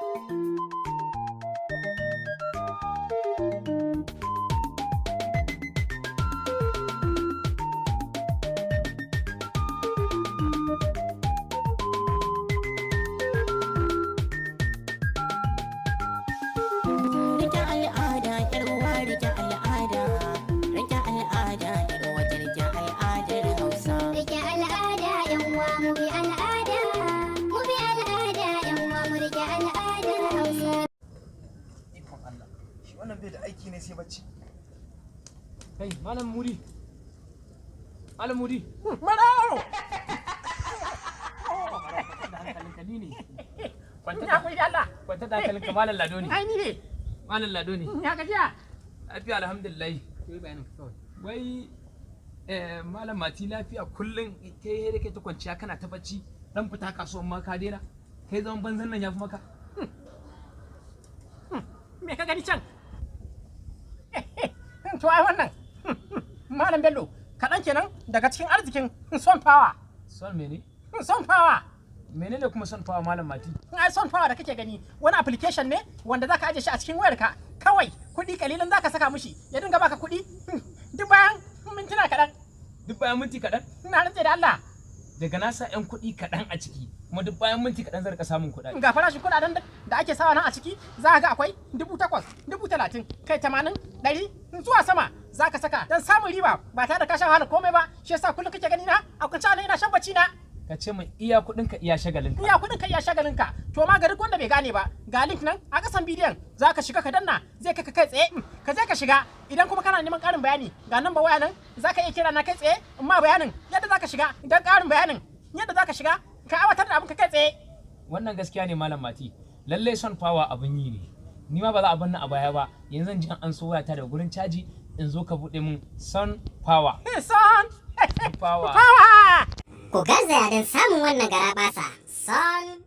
Rike al'ada, yar uwa, rike al'ada. Rike al'ada, yar uwa, rike al'adar Hausa. Rike al'ada, yan uwa, mu bi al'ada. Mu bi al'ada, yan uwa, mu rike al'adar Hausa. Ikon Allah, shi wannan bai da aiki ne sai bacci. Kai, Malam Muri. Malam Muri. Marao! Da hankalinka, ni ne. Ya kuri Allah. Kwanta da hankalinka, Malam Lado ne. Ai ni ne. Malam Lado ne. Ya gajiya. Lafiya, alhamdulillah. To, yi bayanin kawai. Wai Malam Mati, lafiya? Kullum kai da kai ta kwanciya kana ta bacci, dan fita kasuwan ma ka daina. Kai, zaman banzan nan yafi maka. Me ka gani can? To ai wannan, Malam Bello, kaɗan kenan daga cikin arzikin Son Power. Son mene? Son Power. Menene kuma Son Power, Malam Mati? Ai Son Power da kake gani wani application ne wanda zaka aje shi a cikin wayarka. Kawai kuɗi kalilan zaka saka mishi ya dinga baka kuɗi duk bayan mintuna kaɗan. Duk bayan minti kaɗan? Ina rantse da Allah. Daga na sa 'yan kuɗi kaɗan a ciki, kuma duk bayan minti kaɗan zan rika samun kuɗaɗe. Ga farashin kuɗaɗen da ake sawa nan a ciki, za ka ga akwai 8,000, 30,000, kai 80, 100 zuwa sama. Za ka saka don samun riba ba tare da ka sha wahala komai ba. Shi yasa kullum kake gani na a kwance nan ina shan bacci na. Ka ce min iya kuɗinka iya shagalinka. Iya kuɗin ka iya shagalin ka. To ma ga duk wanda bai gane ba, ga link nan a kasan bidiyon, za ka shiga ka danna, zai kai ka kai tsaye. Ka je ka shiga. Idan kuma kana neman ƙarin bayani, ga number waya nan, za ka iya kira na kai tsaye in ma bayanin yadda za ka shiga, don ƙarin bayanin yadda za ka shiga ka aiwatar da abin ka kai tsaye. Wannan gaskiya ne, Malam Mati. Lallai Son Power abin yi ne. Ni ma ba za a bar ni a baya ba. Yanzu zan ji an so wayata daga gurin caji in zo ka buɗe min Son Power. Son Power. Power. Ku garzaya don samun wannan garaɓasa. Son